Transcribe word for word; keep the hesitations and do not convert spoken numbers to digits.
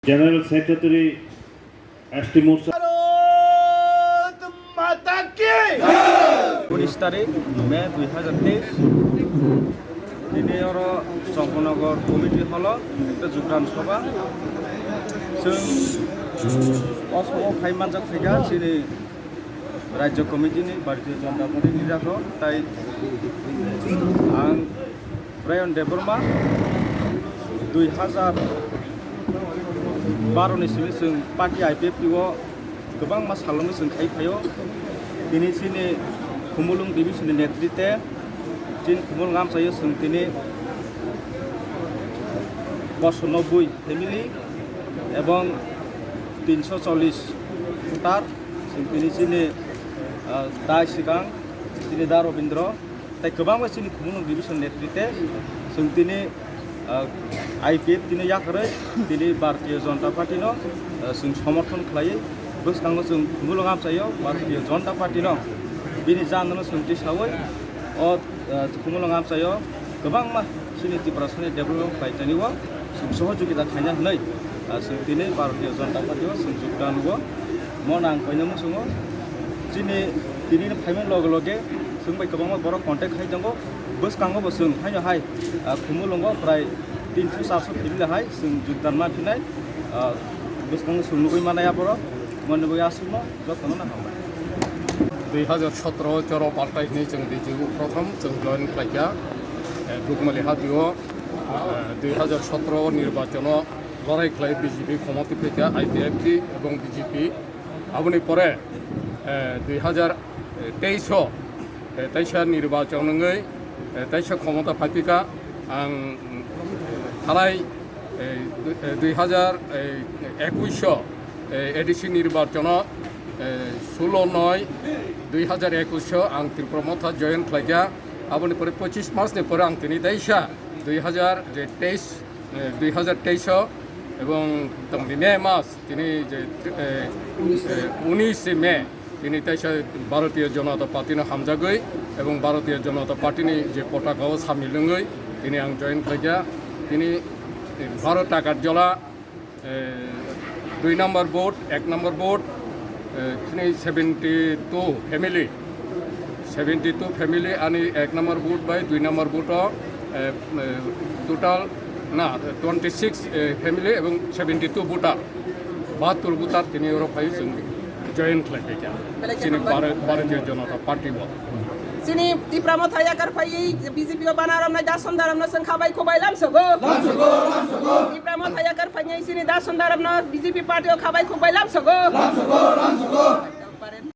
General Secretary, S T Morcha. উনিশ তারিখ মে দুই হাজার তেইশ, tini oro Chongkronogor committee hall o ekta jukran sobha. Chwng o sobha phai manjak phaikha chini Rajya Committee ni Bharatiya Janata Party ni rok tai ang Brian Debbarma dui hajar baro ni simi chwng party I P F T o kwbangma salrokno chwng khai phaio. Tini chini Khumulwng division ni netrite chini Khumulwng amchaio chwng tini boso nobboi family ebong tinsho chollish voter chwng tini chini ah, dai sikang chini da Robindro. Tai kwbangma chini Khumulwng division netrite chwng tini, ah, I P F T no yakarwi tini Bharatiya Janata Party no, ah, chwng somorthon khlaiwi bwskango chwng Khumulwng amchaio Bharatiya Janata Party no bini jandano chwng tisawi o, ah, Khumulwng amchaio kwbangma chini Tiprasani development khlai tani o chwng sohojogita khaina hwnwi, ah, chwng tini Bharatiya Janata Party o chwng jogdan o mo nang koina muchungo chini tini phaimani loge loge Chwng bai kwbangma borok contact khai tongo. Bwskango bo chwng haino hai, ah, Khumulwngo prai tinsho charso family hai chwng jogdan ma phinai. Ah, bwskango chwng nugwi manai aborok. Moni bo aswkno jotono no hambai. Dui hajar sotro choro paltai hinwi chwng D G U prothom chwng join khlaikha, eh, Dukmali hatio, eh, dui hajar sotro nirbachono lorai khlai B J P khomotwi phaikha, I P F T ebong B J P. Aboni pore, eh, dui hajar teis o, eh, taisa nirbachon wngwi, eh, taisa khomota phaipikha. Ang, mm, thalai, eh, du-, eh, dui hajar ekuis o, eh, A D C nirbachono, eh, sulo noi dui hajar ekuis o ang Tipra Motha join khlaikha. Aboni pore pochis mas ni pore ang tini taisa dui hajar teis, eh, dui hajar teis o ebong tongdi May mas tini je, eh, eh, unis May tini taisa Bharatiya Janata Party no hamjagwi ebong Bharatiya Janata Party ni je potaka o samil wngwi tini ang join khlaikha. Tini, eh, Bharat Takarjala, eh, dui number booth, ek number booth, eh, tini seventy two family, seventy two family ani ek number booth bai dui number booth o, eh, eh, total na twenty six, eh, family ebong seventy two voter, bahattur voter tini oro phai chwng join khlai kha. Chini Bhara-, Bharatiya Janata Party bo. Chini Tipra Motha yakar phaiwi B J P o bana romnai dason daramno chwng khabai khubai lamsogo. Tipra Motha yakar phaiwi chini dason daramno B J P party o khabai khubai lamsogo.